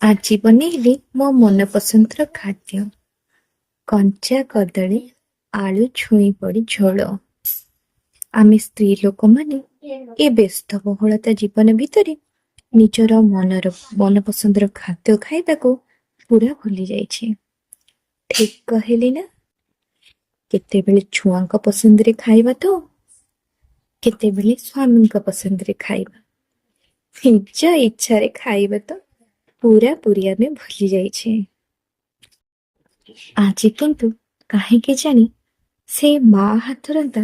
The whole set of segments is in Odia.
ଆଜି ବନେଇଲି ମୋ ମନପସନ୍ଦର ଖାଦ୍ୟ, କଞ୍ଚା କଦଳୀ ଆଳୁ ଛୁଇଁ ପଡ଼ି ଝୋଳ। ଆମେ ସ୍ତ୍ରୀ ଲୋକମାନେ ଏ ବ୍ୟସ୍ତବହୁଳତା ଜୀବନ ଭିତରେ ନିଜର ମନର ମନପସନ୍ଦର ଖାଦ୍ୟ ଖାଇବାକୁ ପୁରା ଭୁଲି ଯାଇଛେ। ଠିକ୍ କହିଲି ନା? କେତେବେଳେ ଛୁଆଙ୍କ ପସନ୍ଦରେ ଖାଇବା ତ କେତେବେଳେ ସ୍ୱାମୀଙ୍କ ପସନ୍ଦରେ ଖାଇବା, ନିଜ ଇଚ୍ଛାରେ ଖାଇବା ତ ପୁରାପୁରି ଆମେ ଭୁଲି ଯାଇଛେ। ଆଜି କିନ୍ତୁ କାହିଁକି ଜାଣି ସେ ମା ହାତରନ୍ଧା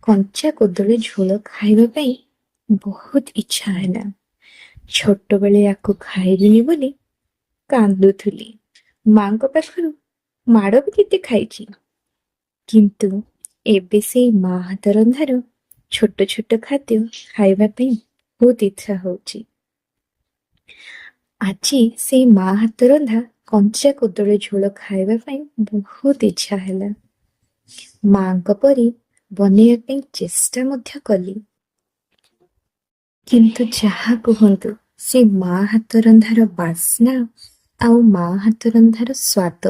କଞ୍ଚା କଦଳୀ ଝୋଳ ଖାଇବା ପାଇଁ ବହୁତ ଇଚ୍ଛା ହେଲା। ଛୋଟବେଳେ ୟାକୁ ଖାଇବିନି ବୋଲି କାନ୍ଦୁଥିଲି, ମାଙ୍କ ପାଖରୁ ମାଡ଼ ବି କେତେ ଖାଇଛି। କିନ୍ତୁ ଏବେ ସେଇ ମା ହାତ ରନ୍ଧାର ଛୋଟ ଛୋଟ ଖାଦ୍ୟ ଖାଇବା ପାଇଁ ବହୁତ ଇଚ୍ଛା ହଉଛି। ଆଜି ସେଇ ମା ହାତ ରନ୍ଧା କଞ୍ଚା କଦଳୀ ଝୋଳ ଖାଇବା ପାଇଁ ବହୁତ ଇଚ୍ଛା ହେଲା। ମାଙ୍କ ପରି ବନେଇବା ପାଇଁ ଚେଷ୍ଟା ମଧ୍ୟ କଲି। କିନ୍ତୁ ଯାହା କୁହନ୍ତୁ, ସେ ମା ହାତ ରନ୍ଧାର ବାସ୍ନା ଆଉ ମା ହାତ ରନ୍ଧାର ସ୍ୱାଦ,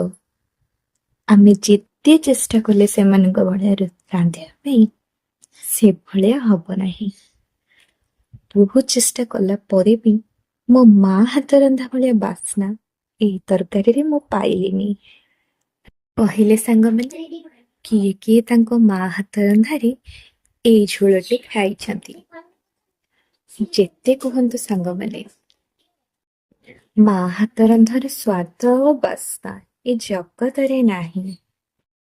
ଆମେ ଯେତେ ଚେଷ୍ଟା କଲେ ସେମାନଙ୍କ ଭଳିଆ ରାନ୍ଧିବା ପାଇଁ ସେଭଳିଆ ହବ ନାହିଁ। ବହୁତ ଚେଷ୍ଟା କଲା ପରେ ବି ମୋ ମା ହାତ ରନ୍ଧା ଭଳିଆ ବାସ୍ନା ଏଇ ତରକାରୀରେ ମୁଁ ପାଇଲିନି। କହିଲେ ସାଙ୍ଗମାନେ, କିଏ କିଏ ତାଙ୍କ ମା ହାତ ରନ୍ଧାରେ ଏଇ ଝୋଳଟି ଖାଇଛନ୍ତି? ଯେତେ କୁହନ୍ତୁ ସାଙ୍ଗମାନେ, ମା ହାତ ରନ୍ଧାର ସ୍ୱାଦ ଓ ବାସ୍ନା ଏ ଜଗତରେ ନାହିଁ।